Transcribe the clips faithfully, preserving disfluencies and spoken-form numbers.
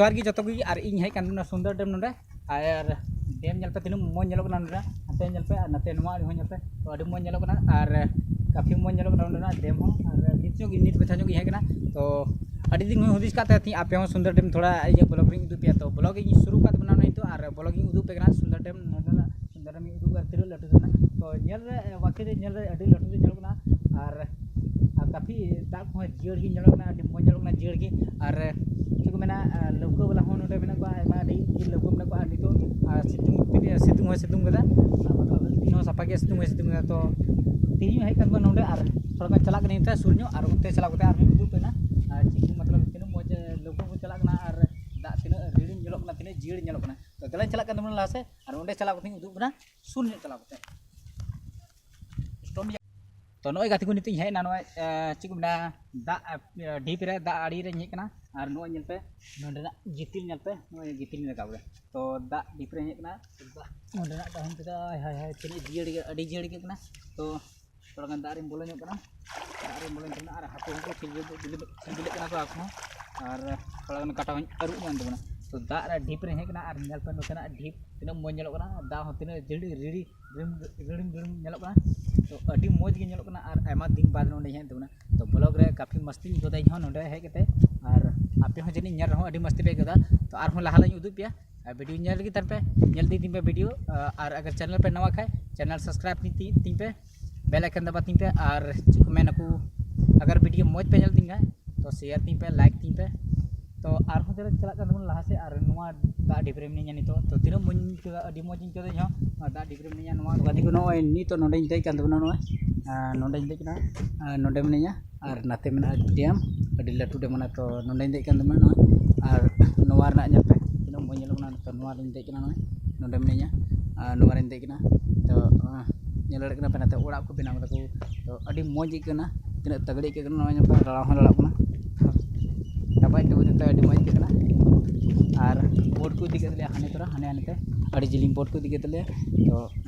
ᱡᱚᱦᱟᱨ ᱜᱮ ᱡᱚᱛᱚ ᱜᱮ, ᱟᱨ ᱤᱧ ᱦᱮᱡ ᱠᱟᱱ ᱛᱟᱵᱚᱱᱟ ᱥᱩᱱᱫᱚᱨ ᱰᱮᱢ ᱱᱚᱰᱮ᱾ ᱟᱨ ᱰᱮᱢ ᱧᱮᱞ ᱯᱮ ᱛᱤᱱᱟᱹᱜ ᱢᱚᱡᱽ ᱧᱮᱞᱚᱜ ᱠᱟᱱᱟ ᱱᱚᱰᱮ, ᱦᱟᱱᱛᱮ ᱧᱮᱞ ᱯᱮ ᱟᱨ ᱱᱟᱛᱮ ᱱᱚᱣᱟ ᱟᱲᱮ ᱦᱚᱸ ᱧᱮᱞ ᱯᱮ, ᱛᱚ ᱟᱹᱰᱤ ᱢᱚᱡᱽ ᱧᱮᱞᱚᱜ ᱠᱟᱱᱟ ᱟᱨ ᱠᱟᱯᱷᱤ ᱢᱚᱡᱽ ᱧᱮᱞᱚᱜ ᱠᱟᱱᱟ ᱱᱚᱰᱮᱱᱟᱜ ᱰᱮᱢ ᱦᱚᱸ᱾ ᱟᱨ ᱱᱤᱛ ᱧᱚᱜ ᱜᱮ, ᱱᱤᱛ ᱢᱟᱪᱷᱟ ᱧᱚᱜ ᱜᱮ ᱦᱮᱡ ᱠᱟᱱᱟ, ᱛᱚ ᱟᱹᱰᱤ ᱫᱤᱱ ᱦᱩᱭ ᱦᱩᱫᱤᱥ ᱠᱟᱜ ᱛᱟᱦᱮᱸ ᱛᱤᱧ ᱟᱯᱮ ᱦᱚᱸ ᱥᱩᱱᱫᱚᱨ ᱰᱮᱢ ᱛᱷᱚᱲᱟ ᱤᱧᱟᱹᱜ ᱵᱞᱚᱜ ᱨᱤᱧ ᱩᱫᱩᱜ ᱯᱮᱭᱟ᱾ ᱛᱚ ᱵᱞᱚᱜ ᱤᱧ ᱥᱩᱨᱩ ᱠᱟᱜ ᱛᱟᱵᱚᱱᱟ ᱱᱤᱛᱚᱜ, ᱟᱨ ᱵᱞᱚᱜ ᱤᱧ ᱩᱫᱩᱜ ᱯᱮ ᱠᱟᱱᱟ ᱥᱩᱱᱫᱚᱨ ᱰᱮᱢ ᱱᱚᱰᱮᱱᱟᱜ ᱥᱩᱱᱫᱚᱨ ᱰᱮᱢ ᱤᱧ ᱩᱫᱩᱜ ᱟᱨ ᱛᱤᱱᱟᱹᱜ ᱞᱟᱹᱴᱩ ᱠᱟᱱᱟ᱾ ᱛᱚ ᱧᱮᱞ ᱨᱮ ᱵᱟᱹᱠᱤ ᱨᱮ ᱧᱮᱞ ᱨᱮ ᱟᱹᱰᱤ ᱞᱟᱹᱴᱩ ᱜᱮ ᱧᱮᱞᱚᱜ ᱠᱟᱱᱟ, ᱟᱨ ᱟᱨ ᱠᱟᱯᱷᱤ ᱫᱟᱜ ᱠᱚᱦᱚᱸ ᱡᱤᱭᱟᱹᱲ ᱜᱮ ᱧᱮᱞᱚᱜ ᱠᱟᱱᱟ, ᱟᱹᱰᱤ ᱢᱚᱡᱽ ᱧᱮᱞᱚᱜ ᱠᱟᱱᱟ ᱡᱤᱭᱟᱹᱲ ᱜᱮ᱾ ᱟᱨ ᱪᱮᱫ ᱠᱚ ᱢᱮᱱᱟ, ᱟᱨ ᱞᱟᱹᱣᱠᱟᱹ ᱵᱟᱞᱟ ᱦᱚᱸ ᱱᱚᱰᱮ ᱢᱮᱱᱟᱜ ᱠᱚᱣᱟ, ᱟᱭᱢᱟ ᱰᱷᱮᱨ ᱜᱮ ᱞᱟᱹᱣᱠᱟᱹ ᱢᱮᱱᱟᱜ ᱠᱚᱣᱟ᱾ ᱟᱨ ᱱᱤᱛᱚᱜ ᱟᱨ ᱥᱤᱛᱩᱝ, ᱥᱤᱛᱩᱝ ᱦᱚᱸᱭ ᱥᱤᱛᱩᱝ ᱠᱟᱫᱟ, ᱟᱨ ᱢᱚᱛᱞᱚᱵ ᱫᱤᱱ ᱦᱚᱸ ᱥᱟᱯᱷᱟ ᱜᱮ ᱥᱤᱛᱩᱝ ᱦᱚᱸᱭ ᱥᱤᱛᱩᱝ ᱠᱟᱫᱟ᱾ ᱛᱚ ᱛᱮᱦᱮᱧ ᱦᱚᱸ ᱦᱮᱡ ᱠᱟᱱ ᱛᱟᱵᱚᱱᱟ ᱱᱚᱰᱮ, ᱟᱨ ᱛᱷᱚᱲᱟ ᱜᱟᱱ ᱪᱟᱞᱟᱜ ᱠᱟᱹᱱᱟᱹᱧ ᱚᱱᱛᱮ ᱥᱩᱨ ᱧᱚᱜ, ᱟᱨ ᱚᱱᱛᱮ ᱪᱟᱞᱟᱣ ᱠᱟᱛᱮ ᱟᱨᱦᱚᱸ ᱩᱫᱩᱜ ᱯᱮ ᱱᱟ, ᱟᱨ ᱪᱮᱫ ᱠᱚ ᱢᱚᱛᱞᱚᱵ ᱛᱤᱱᱟᱹᱜ ᱢᱚᱡᱽ ᱞᱟᱹᱣᱠᱟᱹ ᱠᱚ ᱪᱟᱞᱟᱜ ᱠᱟᱱᱟ, ᱟᱨ ᱫᱟᱜ ᱛᱤᱱᱟᱹᱜ ᱨᱤᱲᱤᱢ ᱧᱮᱞᱚᱜ ᱠᱟᱱᱟ, ᱛᱤᱱᱟᱹᱜ ᱡᱤᱭᱟᱹᱲ ᱧᱮᱞᱚᱜ ᱠᱟᱱᱟ᱾ ᱛᱚ ᱫᱮᱞᱟᱧ ᱪᱟᱞᱟᱜ ᱠᱟᱱ ᱛᱟᱵᱚᱱᱟ ᱞᱟᱦᱟ ᱥᱮᱫ, ᱟᱨ ᱚᱸᱰᱮ ᱪᱟᱞᱟᱣ ᱠᱟᱛᱮᱧ ᱩᱫᱩᱜ ᱵᱚᱱᱟ ᱥᱩᱨ ᱧᱚᱜ ᱪᱟᱞᱟᱣ ᱠᱟᱛᱮ᱾ ᱛᱚ ᱱᱚᱜᱼᱚᱭ ᱜᱟᱛᱮ ᱠᱚ, ᱱᱤᱛᱚᱜ ᱤᱧ ᱦᱮᱡ ᱮᱱᱟ ᱱᱚᱜᱼᱚᱭ, ᱮ, ᱪᱮᱫ ᱠᱚ ᱢᱮᱱᱟ, ᱫᱟᱜ, ᱮ, ᱰᱷᱤᱯ ᱨᱮ, ᱫᱟᱜ ᱟᱲᱮ ᱨᱮᱧ ᱦᱮᱡ ᱠᱟᱱᱟ᱾ ᱟᱨ ᱱᱚᱜᱼᱚᱭ ᱧᱮᱞ ᱯᱮ, ᱱᱚᱸᱰᱮᱱᱟᱜ ᱜᱤᱛᱤᱞ ᱧᱮᱞ ᱯᱮ, ᱱᱚᱜᱼᱚᱭ ᱜᱤᱛᱤᱞ ᱤᱧ ᱨᱟᱠᱟᱵ ᱠᱮᱫᱟ᱾ ᱛᱚ ᱫᱟᱜ ᱰᱷᱤᱯ ᱨᱮᱧ ᱦᱮᱡ ᱠᱟᱱᱟ, ᱱᱚᱸᱰᱮᱱᱟᱜ ᱰᱟᱦᱩᱱ ᱛᱮᱫᱚ ᱦᱟᱭ ᱦᱟᱭ ᱦᱟᱭ ᱛᱤᱱᱟᱹᱜ ᱡᱤᱭᱟᱹᱲ ᱜᱮ, ᱟᱹᱰᱤ ᱡᱤᱭᱟᱹᱲ ᱜᱮ ᱠᱟᱱᱟ᱾ ᱛᱚ ᱛᱷᱚᱲᱟ ᱜᱟᱱ ᱫᱟᱜ ᱨᱮᱧ ᱵᱚᱞᱚ ᱧᱚᱜ ᱠᱟᱱᱟ, ᱫᱟᱜ ᱨᱮᱧ ᱵᱚᱞᱚ ᱧᱚᱜ ᱠᱟᱱᱟ, ᱟᱨ ᱦᱟᱹᱠᱩ ᱦᱚᱸᱠᱚ ᱠᱷᱤᱞᱵᱤᱞ, ᱠᱷᱤᱞᱵᱤᱞ, ᱠᱷᱤᱞᱵᱤᱞᱚᱜ ᱠᱟᱱᱟ ᱠᱚ ᱦᱟᱹᱠᱩ ᱦᱚᱸ᱾ ᱟᱨ ᱛᱷᱚᱲᱟ ᱜᱟᱱ ᱠᱟᱴᱟ ᱦᱚᱸᱧ ᱟᱹᱨᱩᱵ ᱧᱚᱜ ᱮᱱ ᱛᱟᱵᱚᱱᱟ᱾ ᱛᱚ ᱫᱟᱜ ᱨᱮ ᱰᱷᱤᱯ ᱨᱮᱧ ᱦᱮᱡ ᱠᱟᱱᱟ, ᱟᱨ ᱧᱮᱞ ᱯᱮ ᱱᱚᱛᱮᱱᱟᱜ ᱰᱷᱤᱯ ᱛᱤᱱᱟᱹᱜ ᱢᱚᱡᱽ ᱧᱮᱞᱚᱜ ᱠᱟᱱᱟ, ᱫᱟᱜ ᱦᱚᱸ ᱛᱤᱱᱟᱹᱜ ᱡᱟᱹᱲᱤ ᱨᱤᱲᱤ ᱨᱤᱢ ᱨᱤᱲᱤᱢ ᱨᱤᱲᱤᱢ ᱧᱮᱞᱚᱜ ᱠᱟᱱᱟ᱾ ᱛᱚ ᱟᱹᱰᱤ ᱢᱚᱡᱽ ᱜᱮ ᱧᱮᱞᱚᱜ ᱠᱟᱱᱟ, ᱟᱨ ᱟᱭᱢᱟ ᱫᱤᱱ ᱵᱟᱫᱽ ᱱᱚᱸᱰᱮᱧ ᱦᱮᱡ ᱮᱱ ᱛᱟᱵᱚᱱᱟ᱾ ᱛᱚ ᱵᱞᱚᱜ ᱨᱮ ᱠᱟᱯᱷᱤ ᱢᱟᱥᱛᱤᱧ ᱟᱹᱭᱠᱟᱹᱣᱫᱟ ᱤᱧ ᱦᱚᱸ ᱱᱚᱸᱰᱮ ᱦᱮᱡ ᱠᱟᱛᱮ, ᱟᱨ ᱟᱯᱮ ᱦᱚᱸ ᱡᱟᱹᱱᱤᱡ ᱧᱮᱞ ᱨᱮᱦᱚᱸ ᱟᱹᱰᱤ ᱢᱟᱥᱛᱤ ᱯᱮ ᱟᱹᱭᱠᱟᱹᱣᱫᱟ᱾ ᱛᱚ ᱟᱨᱦᱚᱸ ᱞᱟᱦᱟ ᱞᱤᱧ ᱩᱫᱩᱜ ᱯᱮᱭᱟ, ᱟᱨ ᱵᱷᱤᱰᱤᱭᱳ ᱧᱮᱞ ᱞᱟᱹᱜᱤᱫ ᱛᱟᱦᱮᱱ ᱯᱮ, ᱧᱮᱞ ᱤᱫᱤ ᱛᱤᱧ ᱯᱮ ᱵᱷᱤᱰᱤᱭᱳ᱾ ᱟᱨ ᱟᱜᱟᱨ ᱪᱮᱱᱮᱞ ᱯᱮ ᱱᱟᱣᱟ ᱠᱷᱟᱡ, ᱪᱮᱱᱮᱞ ᱥᱟᱵᱥᱠᱨᱟᱭᱤᱵᱽ ᱛᱤᱧ ᱯᱮ, ᱵᱮᱞ ᱟᱭᱠᱚᱱ ᱫᱟᱵᱟ ᱛᱤᱧ ᱯᱮ, ᱟᱨ ᱪᱮᱫ ᱠᱚ ᱢᱮᱱᱟᱠᱚ, ᱟᱜᱟᱨ ᱵᱷᱤᱰᱤᱭᱳ ᱢᱚᱡᱽ ᱯᱮ ᱧᱮᱞ ᱛᱤᱧ ᱠᱷᱟᱡ, ᱛᱚ ᱥᱮᱭᱟᱨ ᱛᱤᱧ ᱯᱮ, ᱞᱟᱭᱤᱠ ᱛᱤᱧ ᱯᱮ᱾ ᱛᱚ ᱟᱨᱦᱚᱸ ᱛᱮ ᱪᱟᱞᱟᱜ ᱠᱟᱱ ᱛᱟᱵᱚᱱᱟ ᱞᱟᱦᱟ ᱥᱮᱫ, ᱟᱨ ᱱᱚᱣᱟ ᱫᱟᱜ ᱰᱷᱤᱯ ᱨᱮ ᱢᱤᱱᱟᱹᱧᱟ ᱱᱤᱛᱚᱜ᱾ ᱛᱚ ᱛᱤᱱᱟᱹᱜ ᱢᱚᱡᱽ ᱤᱧ ᱟᱹᱭᱠᱟᱹᱣᱫᱟ, ᱟᱹᱰᱤ ᱢᱚᱡᱽ ᱤᱧ ᱟᱹᱭᱠᱟᱹᱣᱫᱟ ᱤᱧ ᱦᱚᱸ ᱱᱚᱣᱟ ᱫᱟᱜ ᱰᱷᱤᱯ ᱨᱮ ᱢᱤᱱᱟᱹᱧᱟ᱾ ᱱᱚᱣᱟ ᱜᱟᱹᱰᱤ ᱠᱚ ᱱᱚᱜᱼᱚᱭ ᱱᱤᱛᱚᱜ ᱱᱚᱸᱰᱮᱧ ᱫᱮᱡ ᱠᱟᱱ ᱛᱟᱵᱚᱱᱟ, ᱱᱚᱜᱼᱚᱭ, ᱟᱨ ᱱᱚᱸᱰᱮᱧ ᱫᱮᱡ ᱠᱟᱱᱟ, ᱟᱨ ᱱᱚᱸᱰᱮ ᱢᱮᱱᱟᱜᱼᱟ ᱰᱮᱢ, ᱟᱹᱰᱤ ᱞᱟᱹᱴᱩ ᱰᱮᱢ ᱠᱟᱱᱟ᱾ ᱛᱚ ᱱᱚᱸᱰᱮᱧ ᱫᱮᱡ ᱠᱟᱱ ᱛᱟᱵᱚᱱᱟ ᱱᱚᱜᱼᱚᱭ, ᱟᱨ ᱱᱚᱣᱟ ᱨᱮᱱᱟᱜ ᱧᱮᱞ ᱯᱮ ᱛᱤᱱᱟᱹᱜ ᱢᱚᱡᱽ ᱧᱮᱞᱚᱜ ᱠᱟᱱᱟ᱾ ᱛᱚ ᱱᱚᱣᱟ ᱨᱤᱧ ᱫᱮᱡ ᱠᱟᱱᱟ, ᱱᱚᱜᱼᱚᱭ ᱱᱚᱸᱰᱮ ᱢᱤᱱᱟᱹᱧᱟ, ᱟᱨ ᱱᱚᱣᱟ ᱨᱤᱧ ᱫᱮᱡ ᱠᱟᱱᱟ᱾ ᱛᱚ ᱟᱸ, ᱧᱮᱞ ᱫᱟᱲᱮᱭᱟᱜ ᱠᱟᱱᱟ ᱯᱮ ᱱᱟᱛᱮ ᱚᱲᱟᱜ ᱠᱚ ᱵᱮᱱᱟᱣ ᱠᱟᱫᱟ ᱠᱚ, ᱛᱚ ᱟᱹᱰᱤ ᱢᱚᱡᱽ ᱟᱹᱭᱠᱟᱹᱜ ᱠᱟᱱᱟ, ᱛᱤᱱᱟᱹᱜ ᱛᱟᱜᱲᱤ ᱟᱹᱭᱠᱟᱹᱜ ᱠᱟᱱᱟ᱾ ᱱᱚᱜᱼᱚᱭ ᱧᱮᱞ ᱯᱮ ᱞᱟᱲᱟᱣ ᱦᱚᱸ ᱞᱟᱲᱟᱜ ᱠᱟᱱᱟ, ᱛᱟᱯᱟᱭ ᱛᱮ ᱟᱹᱰᱤ ᱢᱚᱡᱽ ᱟᱹᱭᱠᱟᱹᱜ ᱠᱟᱱᱟ᱾ ᱟᱨ ᱵᱳᱴ ᱠᱚ ᱤᱫᱤ ᱠᱮᱫ ᱞᱮᱭᱟ ᱦᱟᱱᱮ ᱛᱚᱨᱟ, ᱦᱟᱱᱮ ᱦᱟᱱᱮ ᱛᱮ ᱟᱹᱰᱤ ᱡᱤᱞᱤᱧ ᱵᱳᱴ ᱠᱚ ᱤᱫᱤ ᱠᱮᱫ ᱞᱮᱭᱟ᱾ ᱛᱚ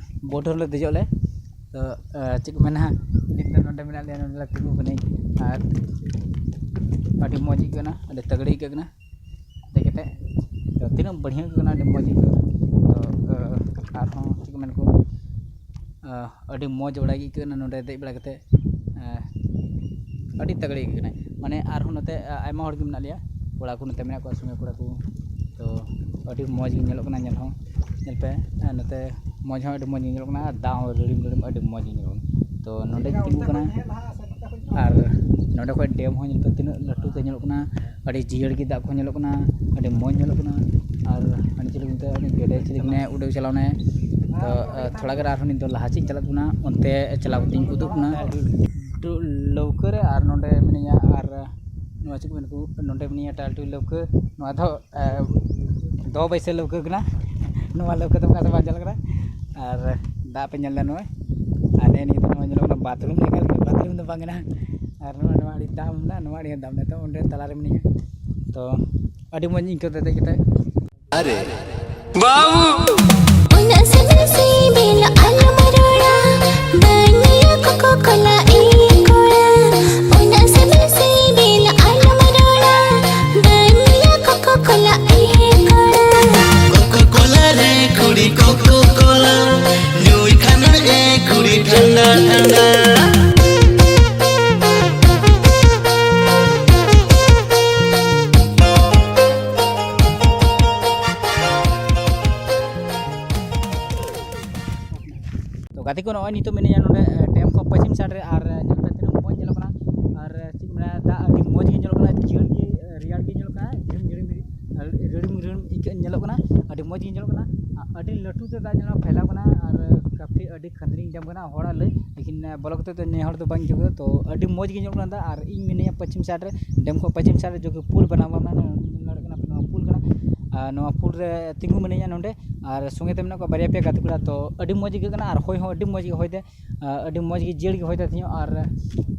ᱵᱳᱴ ᱨᱮᱞᱮ ᱫᱮᱡᱚᱜ ᱞᱮ᱾ ᱛᱚ ᱟᱸ, ᱪᱮᱫ ᱠᱚ ᱢᱮᱱᱟ, ᱱᱤᱛ ᱫᱚ ᱱᱚᱸᱰᱮ ᱢᱮᱱᱟᱜ ᱞᱮᱭᱟ, ᱱᱚᱸᱰᱮ ᱞᱮ ᱛᱤᱸᱜᱩ ᱠᱟᱹᱱᱟᱹᱧ, ᱟᱨ ᱟᱹᱰᱤ ᱢᱚᱡᱽ ᱟᱹᱭᱠᱟᱹᱜ ᱠᱟᱱᱟ, ᱟᱹᱰᱤ ᱛᱟᱜᱲᱤ ᱟᱹᱭᱠᱟᱹᱜ ᱠᱟᱱᱟ᱾ ᱫᱮᱡ ᱠᱟᱛᱮ ᱛᱮ, ᱛᱚ ᱛᱤᱱᱟᱹᱜ ᱵᱟᱹᱲᱦᱤᱭᱟᱹ ᱟᱹᱭᱠᱟᱹᱜ ᱠᱟᱱᱟ, ᱟᱹᱰᱤ ᱢᱚᱡᱽ ᱟᱹᱭᱠᱟᱹᱜ ᱠᱟᱱᱟ᱾ ᱛᱚ ᱟᱨᱦᱚᱸ ᱪᱮᱫ ᱠᱚ ᱢᱮᱱ ᱠᱚ, ᱟᱹᱰᱤ ᱢᱚᱡᱽ ᱵᱟᱲᱟ ᱜᱮ ᱟᱹᱭᱠᱟᱹᱜ ᱠᱟᱱᱟ ᱱᱚᱰᱮ ᱫᱮᱡ ᱵᱟᱲᱟ ᱠᱟᱛᱮ᱾ ᱟᱹᱰᱤ ᱛᱟᱜᱲᱟ ᱟᱹᱭᱠᱟᱹᱜ ᱠᱟᱱᱟ᱾ ᱢᱟᱱᱮ ᱟᱨᱦᱚᱸ ᱱᱚᱛᱮ ᱟᱭᱢᱟ ᱦᱚᱲ ᱜᱮ ᱢᱮᱱᱟᱜ ᱞᱮᱭᱟ, ᱠᱚᱲᱟ ᱠᱚ ᱱᱚᱛᱮ ᱢᱮᱱᱟᱜ ᱠᱚᱣᱟ, ᱥᱚᱸᱜᱮ ᱠᱚᱲᱟ ᱠᱚ᱾ ᱛᱚ ᱟᱹᱰᱤ ᱢᱚᱡᱽ ᱜᱮ ᱧᱮᱞᱚᱜ ᱠᱟᱱᱟ ᱧᱮᱞ ᱦᱚᱸ᱾ ᱧᱮᱞ ᱯᱮ, ᱱᱚᱛᱮ ᱢᱚᱡᱽ ᱦᱚᱸ ᱟᱹᱰᱤ ᱢᱚᱡᱽ ᱜᱮ ᱧᱮᱞᱚᱜ ᱠᱟᱱᱟ ᱟᱨ ᱫᱟᱜ ᱦᱚᱸ ᱨᱤᱲᱤᱢ ᱨᱤᱲᱤᱢ ᱟᱹᱰᱤ ᱢᱚᱡᱽ ᱜᱮ ᱧᱮᱞᱚᱜ ᱠᱟᱱᱟ᱾ ᱛᱚ ᱱᱚᱰᱮ ᱜᱮ ᱛᱤᱸᱜᱩ ᱠᱟᱱᱟ᱾ ᱟᱨ ᱱᱚᱰᱮ ᱠᱷᱚᱡ ᱰᱮᱢ ᱦᱚᱸ ᱧᱮᱞ ᱯᱮ ᱛᱤᱱᱟᱹᱜ ᱞᱟᱹᱴᱩ ᱛᱮ ᱧᱮᱞᱚᱜ ᱠᱟᱱᱟ, ᱟᱹᱰᱤ ᱡᱤᱭᱟᱹᱲ ᱜᱮ ᱫᱟᱜ ᱠᱚᱦᱚᱸ ᱧᱮᱞᱚᱜ ᱠᱟᱱᱟ, ᱟᱹᱰᱤ ᱢᱚᱡᱽ ᱧᱮᱞᱚᱜ ᱠᱟᱱᱟ᱾ ᱟᱨ ᱟᱹᱰᱤ ᱪᱤᱞᱤ ᱢᱮᱛᱟᱭᱟ, ᱩᱱᱤ ᱜᱮᱰᱮ ᱪᱤᱞᱤ ᱢᱮᱱᱟᱭᱟ, ᱩᱰᱟᱹᱣ ᱪᱟᱞᱟᱣ ᱮᱱᱟᱭ᱾ ᱛᱚ ᱛᱷᱚᱲᱟ ᱜᱟᱱ ᱟᱨᱦᱚᱸ ᱱᱤᱛ ᱫᱚ ᱞᱟᱦᱟ ᱥᱮᱫ ᱤᱧ ᱪᱟᱞᱟᱜ ᱠᱟᱱᱟ, ᱚᱱᱛᱮ ᱪᱟᱞᱟᱣ ᱠᱟᱛᱮ ᱤᱧ ᱩᱫᱩᱜ ᱠᱟᱱᱟ᱾ ᱞᱟᱹᱣᱠᱟᱹ ᱨᱮ ᱟᱨ ᱱᱚᱰᱮ ᱢᱤᱱᱟᱹᱧᱟ, ᱟᱨ ᱱᱚᱣᱟ ᱪᱮᱫ ᱠᱚ ᱢᱮᱱᱟ ᱠᱚ, ᱱᱚᱰᱮ ᱢᱤᱱᱟᱹᱧᱟ ᱴᱟᱞᱴᱩ ᱞᱟᱹᱣᱠᱟᱹ᱾ ᱱᱚᱣᱟ ᱫᱚ ᱫᱚ ᱵᱟᱹᱭᱥᱟᱹ ᱞᱟᱹᱣᱠᱟᱹ ᱠᱟᱱᱟ᱾ ᱱᱚᱣᱟ ᱞᱟᱹᱣᱠᱟᱹ ᱫᱚ ᱚᱠᱟ ᱥᱮᱫ ᱵᱟᱝ ᱪᱟᱞᱟᱜ ᱠᱟᱱᱟ᱾ ᱟᱨ ᱫᱟᱜ ᱯᱮ ᱧᱮᱞ ᱮᱫᱟ ᱱᱚᱜᱼᱚᱭ᱾ ᱟᱨ ᱱᱮᱜᱼᱮ ᱱᱤᱭᱟᱹ ᱫᱚ ᱱᱚᱜᱼᱚᱭ ᱧᱮᱞᱚᱜ ᱠᱟᱱᱟ ᱵᱟᱛᱷᱨᱩᱢ ᱞᱮᱠᱟ, ᱵᱟᱛᱷᱨᱩᱢ ᱫᱚ ᱵᱟᱝ ᱠᱟᱱᱟ᱾ ᱟᱨ ᱱᱚᱣᱟ, ᱱᱚᱣᱟ ᱟᱹᱰᱤ ᱫᱟᱜ ᱢᱮᱱᱟᱜᱼᱟ, ᱱᱚᱣᱟ ᱟᱹᱰᱤ ᱫᱟᱜ ᱢᱮᱱᱟᱜᱼᱟ᱾ ᱛᱚ ᱚᱸᱰᱮ ᱛᱟᱞᱟᱨᱮ ᱢᱤᱱᱟᱹᱧᱟ᱾ ᱛᱚ ᱟᱹᱰᱤ ᱢᱚᱡᱽ ᱤᱧ ᱟᱹᱭᱠᱟᱹᱣ ᱫᱟ ᱫᱮᱡ ᱠᱟᱛᱮ᱾ ᱟᱨᱮ ᱵᱟᱹᱵᱩ! ᱩᱱᱟᱹᱜ ᱥᱤᱵᱤᱞ ᱥᱤᱵᱤᱞ ᱟᱞᱚᱢ ᱨᱚᱲᱟ, ᱵᱟᱹᱧ ᱧᱩᱭᱟ ᱠᱳᱠᱟ ᱠᱳᱞᱟ ᱤᱧ ᱠᱚᱲᱟ᱾ ᱩᱱᱟᱹᱜ ᱥᱤᱵᱤᱞ ᱥᱤᱵᱤᱞ ᱟᱞᱚᱢ ᱨᱚᱲᱟ, ᱵᱟᱹᱧ ᱧᱩᱭᱟ ᱠᱳᱠᱟ ᱠᱳᱞᱟ ᱤᱧ ᱠᱚᱲᱟ᱾ ᱠᱳᱠᱟ ᱠᱳᱞᱟ ᱨᱮ ᱠᱩᱲᱤ, ᱠᱳᱠᱟ ᱠᱳᱞᱟ ᱧᱩᱭ ᱠᱷᱟᱱ ᱮ ᱠᱩᱲᱤ ᱴᱷᱟᱱᱰᱟ ᱴᱷᱟᱱᱰᱟ᱾ ᱛᱚ ᱜᱟᱛᱮ ᱠᱚ, ᱱᱚᱜᱼᱚᱭ ᱱᱤᱛᱚᱜ ᱢᱤᱱᱟᱹᱧᱟ ᱱᱚᱰᱮ, ᱮ, ᱰᱮᱢ ᱠᱷᱚᱱ ᱯᱚᱪᱷᱤᱢ ᱥᱟᱭᱤᱰ ᱨᱮ, ᱟᱨ, ᱮ, ᱧᱮᱞ ᱯᱮ ᱛᱤᱱᱟᱹᱜ ᱢᱚᱡᱽ ᱧᱮᱞᱚᱜ ᱠᱟᱱᱟ᱾ ᱟᱨ, ᱮ, ᱪᱮᱫ ᱠᱚ ᱢᱮᱱᱟ, ᱫᱟᱜ ᱟᱹᱰᱤ ᱢᱚᱡᱽ ᱜᱮ ᱧᱮᱞᱚᱜ ᱠᱟᱱᱟ, ᱡᱤᱭᱟᱹᱲ ᱜᱮ, ᱮ, ᱨᱮᱭᱟᱲ ᱜᱮ ᱧᱮᱞᱚᱜ ᱠᱟᱱᱟ, ᱡᱷᱤᱢ ᱡᱷᱤᱢ, ᱮ, ᱨᱤᱲᱤᱢ ᱨᱤᱲᱤᱢ ᱟᱹᱭᱠᱟᱹᱜ ᱧᱮᱞᱚᱜ ᱠᱟᱱᱟ, ᱟᱹᱰᱤ ᱢᱚᱡᱽ ᱜᱮ ᱧᱮᱞᱚᱜ ᱠᱟᱱᱟ᱾ ᱟ-, ᱟᱹᱰᱤ ᱞᱟᱹᱴᱩ ᱛᱮ ᱫᱟᱜ ᱧᱮᱞᱚᱜ ᱯᱷᱮᱞᱟᱣ ᱠᱟᱱᱟ, ᱟᱨ, ᱮ, ᱠᱟᱯᱷᱤ ᱟᱹᱰᱤ ᱠᱷᱟᱹᱱᱫᱽᱨᱤᱝ ᱰᱮᱢ ᱠᱟᱱᱟ ᱦᱚᱲᱟᱜ ᱞᱟᱹᱭ, ᱞᱮᱠᱤᱱ, ᱮ, ᱵᱚᱞᱚ ᱠᱟᱛᱮ ᱫᱚ ᱱᱮ ᱦᱚᱲ ᱫᱚ ᱵᱟᱝ ᱟᱹᱭᱠᱟᱹᱣ ᱠᱟᱱᱟ᱾ ᱛᱚ ᱟᱹᱰᱤ ᱢᱚᱡᱽ ᱜᱮ ᱧᱮᱞᱚᱜ ᱠᱟᱱᱟ ᱫᱟᱜ, ᱟᱨ ᱤᱧ ᱢᱤᱱᱟᱹᱧᱟ ᱯᱚᱪᱷᱤᱢ ᱥᱟᱭᱤᱰ ᱨᱮ, ᱰᱮᱢ ᱠᱷᱚᱱ ᱯᱚᱪᱷᱤᱢ ᱥᱟᱭᱤᱰ ᱨᱮ, ᱡᱚᱠᱤ ᱯᱩᱞ ᱵᱮᱱᱟᱣ ᱵᱟᱲᱟ ᱧᱮᱞ ᱫᱟᱲᱮᱭᱟᱜ ᱠᱟᱱᱟ ᱯᱮ, ᱱᱚᱣᱟ ᱯᱩᱞ ᱠᱟᱱᱟ᱾ ᱟᱨ ᱱᱚᱣᱟ ᱯᱩᱞ ᱨᱮ ᱛᱤᱸᱜᱩ ᱢᱤᱱᱟᱹᱧᱟ ᱱᱚᱰᱮ, ᱟᱨ ᱥᱚᱸᱜᱮ ᱛᱮ ᱢᱮᱱᱟᱜ ᱠᱚᱣᱟ ᱵᱟᱨᱭᱟ ᱯᱮᱭᱟ ᱜᱟᱛᱮ ᱠᱚᱲᱟ᱾ ᱛᱚ ᱟᱹᱰᱤ ᱢᱚᱡᱽ ᱟᱹᱭᱠᱟᱹᱜ ᱠᱟᱱᱟ, ᱟᱨ ᱦᱚᱭ ᱦᱚᱸ ᱟᱹᱰᱤ ᱢᱚᱡᱽ ᱜᱮ ᱦᱚᱭ ᱫᱟᱭ, ᱟᱨ ᱟᱹᱰᱤ ᱢᱚᱡᱽ ᱜᱮ ᱡᱤᱭᱟᱹᱲ ᱜᱮ ᱦᱚᱭ ᱫᱟᱭ ᱛᱮᱦᱮᱧ ᱦᱚᱸ᱾ ᱟᱨ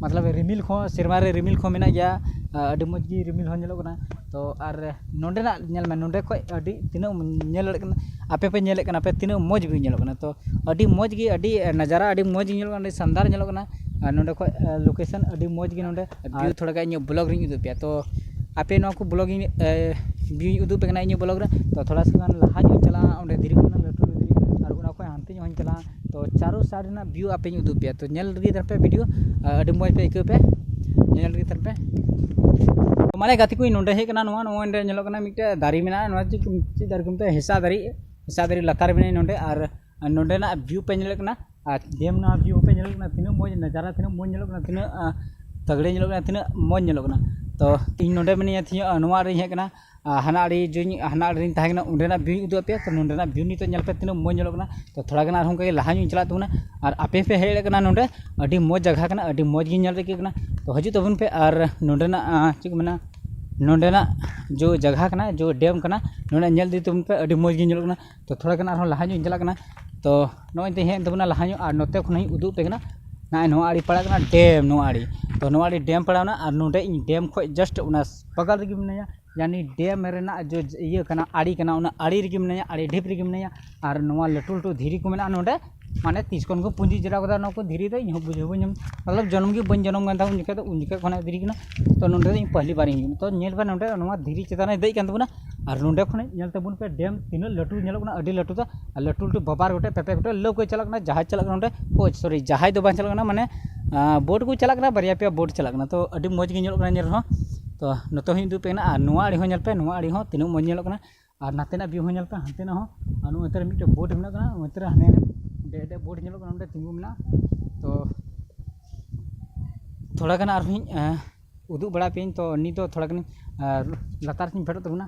ᱢᱚᱛᱞᱚᱵ ᱨᱤᱢᱤᱞ ᱠᱚᱦᱚᱸ, ᱥᱮᱨᱢᱟ ᱨᱮ ᱨᱤᱢᱤᱞ ᱠᱚᱦᱚᱸ ᱢᱮᱱᱟᱜ ᱜᱮᱭᱟ, ᱟᱨ ᱟᱹᱰᱤ ᱢᱚᱡᱽ ᱜᱮ ᱨᱤᱢᱤᱞ ᱦᱚᱸ ᱧᱮᱞᱚᱜ ᱠᱟᱱᱟ᱾ ᱛᱚ ᱟᱨ ᱱᱚᱰᱮᱱᱟᱜ ᱧᱮᱞ ᱢᱮ, ᱱᱚᱰᱮ ᱠᱷᱚᱡ ᱟᱹᱰᱤ ᱛᱤᱱᱟᱹᱜ ᱧᱮᱞ ᱫᱟᱲᱮᱭᱟᱜ ᱠᱟᱱᱟ, ᱟᱯᱮ ᱯᱮ ᱧᱮᱞᱮᱫ ᱠᱟᱱᱟ ᱯᱮ ᱛᱤᱱᱟᱹᱜ ᱢᱚᱡᱽ ᱵᱷᱤᱭᱩ ᱧᱮᱞᱚᱜ ᱠᱟᱱᱟ᱾ ᱛᱚ ᱟᱹᱰᱤ ᱢᱚᱡᱽ ᱜᱮ, ᱟᱹᱰᱤ ᱱᱟᱡᱟᱨᱟ ᱟᱹᱰᱤ ᱢᱚᱡᱽ ᱜᱮ ᱧᱮᱞᱚᱜ ᱠᱟᱱᱟ, ᱟᱹᱰᱤ ᱥᱟᱱᱫᱟᱨ ᱧᱮᱞᱚᱜ ᱠᱟᱱᱟ᱾ ᱟᱨ ᱱᱚᱰᱮ ᱠᱷᱚᱡ, ᱟ, ᱞᱳᱠᱮᱥᱚᱱ ᱟᱹᱰᱤ ᱢᱚᱡᱽ ᱜᱮ ᱱᱚᱰᱮ᱾ ᱟᱨ ᱵᱷᱤᱭᱩ ᱛᱷᱚᱲᱟ ᱜᱟᱱ ᱤᱧᱟᱹᱜ ᱵᱞᱚᱜ ᱨᱤᱧ ᱩᱫᱩᱜ ᱯᱮᱭᱟ᱾ ᱛᱚ ᱟᱯᱮ ᱱᱚᱣᱟ ᱠᱚ ᱵᱞᱚᱜ ᱤᱧ ᱵᱷᱤᱭᱩᱧ ᱩᱫᱩᱜ ᱯᱮ ᱠᱟᱱᱟ ᱤᱧᱟᱹᱜ ᱵᱞᱚᱜ ᱨᱮ᱾ ᱛᱚ ᱛᱷᱚᱲᱟ ᱥᱟ ᱜᱟᱱ ᱞᱟᱦᱟ ᱧᱚᱜ ᱤᱧ ᱪᱟᱞᱟᱜᱼᱟ, ᱚᱸᱰᱮ ᱫᱷᱤᱨᱤ ᱠᱚ ᱢᱮᱱᱟᱜᱼᱟ, ᱞᱟᱹᱴᱩ ᱞᱟᱹᱴᱩ ᱫᱷᱤᱨᱤ, ᱟᱨ ᱚᱱᱟ ᱠᱷᱚᱱ ᱦᱟᱱᱛᱮ ᱧᱚᱜ ᱦᱚᱸᱧ ᱪᱟᱞᱟᱜᱼᱟ᱾ ᱛᱚ ᱪᱟᱨᱳ ᱥᱟᱭᱤᱰ ᱨᱮᱱᱟᱜ ᱵᱷᱤᱭᱩ ᱟᱯᱮᱧ ᱩᱫᱩᱜ ᱯᱮᱭᱟ᱾ ᱛᱚ ᱧᱮᱞ ᱨᱮᱜᱮ ᱛᱟᱦᱮᱱ ᱯᱮ ᱵᱷᱤᱰᱤᱭᱳ, ᱟᱹᱰᱤ ᱢᱚᱡᱽ ᱯᱮ ᱟᱹᱭᱠᱟᱹᱣ ᱯᱮ, ᱧᱮᱞ ᱨᱮᱜᱮ ᱛᱟᱦᱮᱱ ᱯᱮ᱾ ᱛᱚ ᱢᱟᱱᱮ ᱜᱟᱛᱮ ᱠᱚ, ᱤᱧ ᱱᱚᱸᱰᱮ ᱦᱮᱡ ᱠᱟᱱᱟ, ᱱᱚᱣᱟ ᱱᱚᱜᱼᱚᱭ ᱱᱚᱸᱰᱮ ᱧᱮᱞᱚᱜ ᱠᱟᱱᱟ ᱢᱤᱫᱴᱮᱡ ᱫᱟᱨᱮ ᱢᱮᱱᱟᱜᱼᱟ, ᱱᱚᱣᱟ ᱪᱮᱫ ᱠᱚ, ᱪᱮᱫ ᱫᱟᱨᱮ ᱠᱚ ᱢᱮᱛᱟᱜᱼᱟ, ᱦᱮᱸᱥᱟᱜ ᱫᱟᱨᱮ, ᱦᱮᱸᱥᱟᱜ ᱫᱟᱨᱮ ᱞᱟᱛᱟᱨ ᱨᱮ ᱢᱮᱱᱟᱹᱧ ᱱᱚᱸᱰᱮ᱾ ᱟᱨ ᱱᱚᱸᱰᱮᱱᱟᱜ ᱵᱷᱤᱭᱩ ᱯᱮ ᱧᱮᱞᱮᱫ ᱠᱟᱱᱟ, ᱟᱨ ᱰᱮᱢ ᱱᱚᱣᱟ ᱵᱷᱤᱭᱩ ᱯᱮ ᱧᱮᱞᱮᱫ ᱠᱟᱱᱟ, ᱛᱤᱱᱟᱹᱜ ᱢᱚᱡᱽ ᱱᱟᱡᱟᱨᱟ, ᱛᱤᱱᱟᱹᱜ ᱢᱚᱡᱽ ᱧᱮᱞᱚᱜ ᱠᱟᱱᱟ, ᱛᱤᱱᱟᱹᱜ ᱛᱟᱜᱲᱮ ᱧᱮᱞᱚᱜ ᱠᱟᱱᱟ, ᱛᱤᱱᱟᱹᱜ ᱢᱚᱡᱽ ᱧᱮᱞᱚᱜ ᱠᱟᱱᱟ᱾ ᱛᱚ ᱤᱧ ᱱᱚᱸᱰᱮ ᱢᱤᱱᱟᱹᱧᱟ, ᱛᱤᱦᱤᱧ ᱱᱚᱣᱟ ᱟᱲᱮᱧ ᱦᱮᱡ ᱠᱟᱱᱟ, ᱟᱨ ᱦᱟᱱᱟ ᱟᱲᱮ ᱡᱚᱧ, ᱦᱟᱱᱟ ᱟᱲᱮ ᱨᱤᱧ ᱛᱟᱦᱮᱸ ᱠᱟᱱᱟ, ᱚᱸᱰᱮᱱᱟᱜ ᱵᱷᱤᱭᱩᱧ ᱩᱫᱩᱜ ᱟᱯᱮᱭᱟ᱾ ᱛᱚ ᱱᱚᱸᱰᱮᱱᱟᱜ ᱵᱷᱤᱭᱩ ᱱᱤᱛᱚᱜ ᱧᱮᱞ ᱯᱮ ᱛᱤᱱᱟᱹᱜ ᱢᱚᱡᱽ ᱧᱮᱞᱚᱜ ᱠᱟᱱᱟ᱾ ᱛᱚ ᱛᱷᱚᱲᱟ ᱜᱟᱱ ᱟᱨᱦᱚᱸ ᱚᱱᱠᱟ ᱜᱮ ᱞᱟᱦᱟ ᱧᱚᱜ ᱤᱧ ᱪᱟᱞᱟᱜ ᱛᱟᱵᱚᱱᱟ᱾ ᱟᱨ ᱟᱯᱮ ᱯᱮ ᱦᱮᱡ ᱫᱟᱲᱮᱭᱟᱜ ᱠᱟᱱᱟ ᱱᱚᱸᱰᱮ, ᱟᱹᱰᱤ ᱢᱚᱡᱽ ᱡᱟᱭᱜᱟ ᱠᱟᱱᱟ, ᱟᱹᱰᱤ ᱢᱚᱡᱽ ᱜᱮ ᱧᱮᱞ ᱟᱹᱭᱠᱟᱹᱜ ᱠᱟᱱᱟ᱾ ᱛᱚ ᱦᱤᱡᱩᱜ ᱛᱟᱵᱚᱱ ᱯᱮ᱾ ᱟᱨ ᱱᱚᱸᱰᱮᱱᱟᱜ ᱪᱮᱫ ᱠᱚ ᱢᱮᱱᱟ, ᱱᱚᱸᱰᱮᱱᱟᱜ ᱡᱚ ᱡᱟᱭᱜᱟ ᱠᱟᱱᱟ, ᱡᱚ ᱰᱮᱢ ᱠᱟᱱᱟ, ᱱᱚᱸᱰᱮ ᱧᱮᱞ ᱤᱫᱤ ᱛᱟᱵᱚᱱ ᱯᱮ, ᱟᱹᱰᱤ ᱢᱚᱡᱽ ᱜᱮ ᱧᱮᱞᱚᱜ ᱠᱟᱱᱟ᱾ ᱛᱚ ᱛᱷᱚᱲᱟ ᱜᱟᱱ ᱟᱨᱦᱚᱸ ᱞᱟᱦᱟ ᱧᱚᱜ ᱤᱧ ᱪᱟᱞᱟᱜ ᱠᱟᱱᱟ᱾ ᱛᱚ ᱱᱚᱜᱼᱚᱭ ᱛᱮ ᱦᱮᱡ ᱮᱱ ᱛᱟᱵᱚᱱᱟ ᱞᱟᱦᱟ ᱧᱚᱜ, ᱟᱨ ᱱᱚᱛᱮ ᱠᱷᱚᱱ ᱦᱚᱸᱧ ᱩᱫᱩᱜ ᱯᱮ ᱠᱟᱱᱟ᱾ ᱱᱚᱜᱼᱚᱭ ᱱᱚᱣᱟ ᱟᱲᱮ ᱯᱟᱲᱟᱜ ᱠᱟᱱᱟ ᱰᱮᱢ, ᱱᱚᱣᱟ ᱟᱲᱮ᱾ ᱛᱚ ᱱᱚᱣᱟ ᱟᱲᱮ ᱰᱮᱢ ᱯᱟᱲᱟᱣᱱᱟ, ᱟᱨ ᱱᱚᱸᱰᱮ ᱤᱧ ᱰᱮᱢ ᱠᱷᱚᱡ ᱡᱟᱥᱴ ᱚᱱᱟ ᱵᱟᱜᱟᱞ ᱨᱮᱜᱮ ᱢᱤᱱᱟᱹᱧᱟ᱾ ᱭᱟᱱᱤ ᱰᱮᱢ ᱨᱮᱱᱟᱜ ᱡᱚ ᱤᱭᱟᱹ ᱠᱟᱱᱟ, ᱟᱲᱮ ᱠᱟᱱᱟ, ᱚᱱᱟ ᱟᱲᱮ ᱨᱮᱜᱮ ᱢᱤᱱᱟᱹᱧᱟ, ᱟᱲᱮ ᱰᱷᱤᱯ ᱨᱮᱜᱮ ᱢᱤᱱᱟᱹᱧᱟ᱾ ᱟᱨ ᱱᱚᱣᱟ ᱞᱟᱹᱴᱩ ᱞᱟᱹᱴᱩ ᱫᱷᱤᱨᱤ ᱠᱚ ᱢᱮᱱᱟᱜᱼᱟ ᱱᱚᱸᱰᱮ, ᱢᱟᱱᱮ ᱛᱤᱥ ᱠᱷᱚᱱ ᱠᱚ ᱯᱩᱸᱡᱤ ᱡᱟᱣᱨᱟ ᱠᱟᱫᱟ ᱱᱚᱣᱟ ᱠᱚ ᱫᱷᱤᱨᱤ ᱫᱚ ᱤᱧ ᱦᱚᱸ ᱵᱩᱡᱷᱟᱹᱣ ᱵᱟᱹᱧ ᱧᱟᱢ, ᱢᱚᱛᱞᱚᱵ ᱡᱚᱱᱚᱢ ᱜᱮ ᱵᱟᱹᱧ ᱡᱚᱱᱚᱢ ᱠᱟᱱ ᱛᱟᱦᱮᱸᱫ ᱩᱱ ᱡᱚᱠᱷᱚᱱ ᱫᱚ, ᱩᱱ ᱡᱚᱠᱷᱚᱱ ᱠᱷᱚᱱᱟᱜ ᱫᱷᱤᱨᱤ ᱠᱟᱱᱟ᱾ ᱛᱚ ᱱᱚᱸᱰᱮ ᱫᱚ ᱤᱧ ᱯᱟᱦᱞᱤ ᱵᱟᱨ ᱤᱧ ᱦᱤᱡᱩᱜ ᱠᱟᱱᱟ᱾ ᱛᱚ ᱧᱮᱞ ᱯᱮ ᱱᱚᱸᱰᱮ ᱱᱚᱣᱟ ᱫᱷᱤᱨᱤ ᱪᱮᱛᱟᱱ ᱨᱮ ᱫᱮᱡ ᱠᱟᱱ ᱛᱟᱵᱚᱱᱟ, ᱟᱨ ᱱᱚᱸᱰᱮ ᱠᱷᱚᱱ ᱧᱮᱞ ᱛᱟᱵᱚᱱ ᱯᱮ ᱰᱮᱢ ᱛᱤᱱᱟᱹᱜ ᱞᱟᱹᱴᱩ ᱧᱮᱞᱚᱜ ᱠᱟᱱᱟ, ᱟᱹᱰᱤ ᱞᱟᱹᱴᱩ ᱫᱚ, ᱟᱨ ᱞᱟᱹᱴᱩ ᱞᱟᱹᱴᱩ ᱵᱟᱵᱟᱨ ᱜᱚᱴᱮᱡ ᱯᱮᱯᱮ ᱜᱚᱴᱮᱡ ᱞᱟᱹᱣᱠᱟᱹ ᱪᱟᱞᱟᱜ ᱠᱟᱱᱟ, ᱡᱟᱦᱟᱡᱽ ᱪᱟᱞᱟᱜ ᱠᱟᱱᱟ ᱱᱚᱸᱰᱮ᱾ ᱳ ᱥᱚᱨᱤ, ᱡᱟᱦᱟᱡᱽ ᱫᱚ ᱵᱟᱝ ᱪᱟᱞᱟᱜ ᱠᱟᱱᱟ, ᱢᱟᱱᱮ ᱵᱳᱴ ᱠᱚ ᱪᱟᱞᱟᱜ ᱠᱟᱱᱟ, ᱵᱟᱨᱭᱟ ᱯᱮᱭᱟ ᱵᱳᱴ ᱪᱟᱞᱟᱜ ᱠᱟᱱᱟ᱾ ᱛᱚ ᱟᱹᱰᱤ ᱢᱚᱡᱽ ᱜᱮ ᱧᱮᱞᱚᱜ ᱠᱟᱱᱟ ᱧᱮᱞ ᱨᱮᱦᱚᱸ᱾ ᱛᱚ ᱱᱚᱛᱮ ᱦᱚᱸᱧ ᱩᱫᱩᱜ ᱯᱮ ᱠᱟᱱᱟ, ᱟᱨ ᱱᱚᱣᱟ ᱟᱲᱮ ᱦᱚᱸ ᱧᱮᱞ ᱯᱮ, ᱱᱚᱣᱟ ᱟᱲᱮ ᱦᱚᱸ ᱛᱤᱱᱟᱹᱜ ᱢᱚᱡᱽ ᱧᱮᱞᱚᱜ ᱠᱟᱱᱟ᱾ ᱟᱨ ᱱᱟᱛᱮᱱᱟᱜ ᱵᱷᱤᱭᱩ ᱦᱚᱸ ᱧᱮᱞ ᱯᱮ, ᱦᱟᱱᱛᱮᱱᱟᱜ ᱦᱚᱸ᱾ ᱟᱨ ᱱᱚᱜᱼᱚᱭ ᱛᱮ ᱢᱤᱫᱴᱮᱡ ᱵᱳᱴ ᱢᱮᱱᱟᱜ ᱠᱟᱱᱟ, ᱱᱚᱜᱼᱚᱭ ᱛᱮ ᱦᱟᱱᱮ ᱦᱟᱱᱮ ᱰᱮ ᱰᱮ ᱵᱳᱴ ᱧᱮᱞᱚᱜ ᱠᱟᱱᱟ, ᱚᱸᱰᱮ ᱛᱤᱸᱜᱩ ᱢᱮᱱᱟᱜᱼᱟ᱾ ᱛᱚ ᱛᱷᱚᱲᱟ ᱜᱟᱱ ᱟᱨᱦᱚᱸᱧ ᱩᱫᱩᱜ ᱵᱟᱲᱟ ᱯᱮᱭᱟᱹᱧ᱾ ᱛᱚ ᱱᱤᱛ ᱫᱚ ᱛᱷᱚᱲᱟ ᱜᱟᱱ ᱞᱟᱛᱟᱨ ᱥᱮᱫ ᱤᱧ ᱯᱷᱮᱰᱚᱜ ᱛᱟᱵᱚᱱᱟ᱾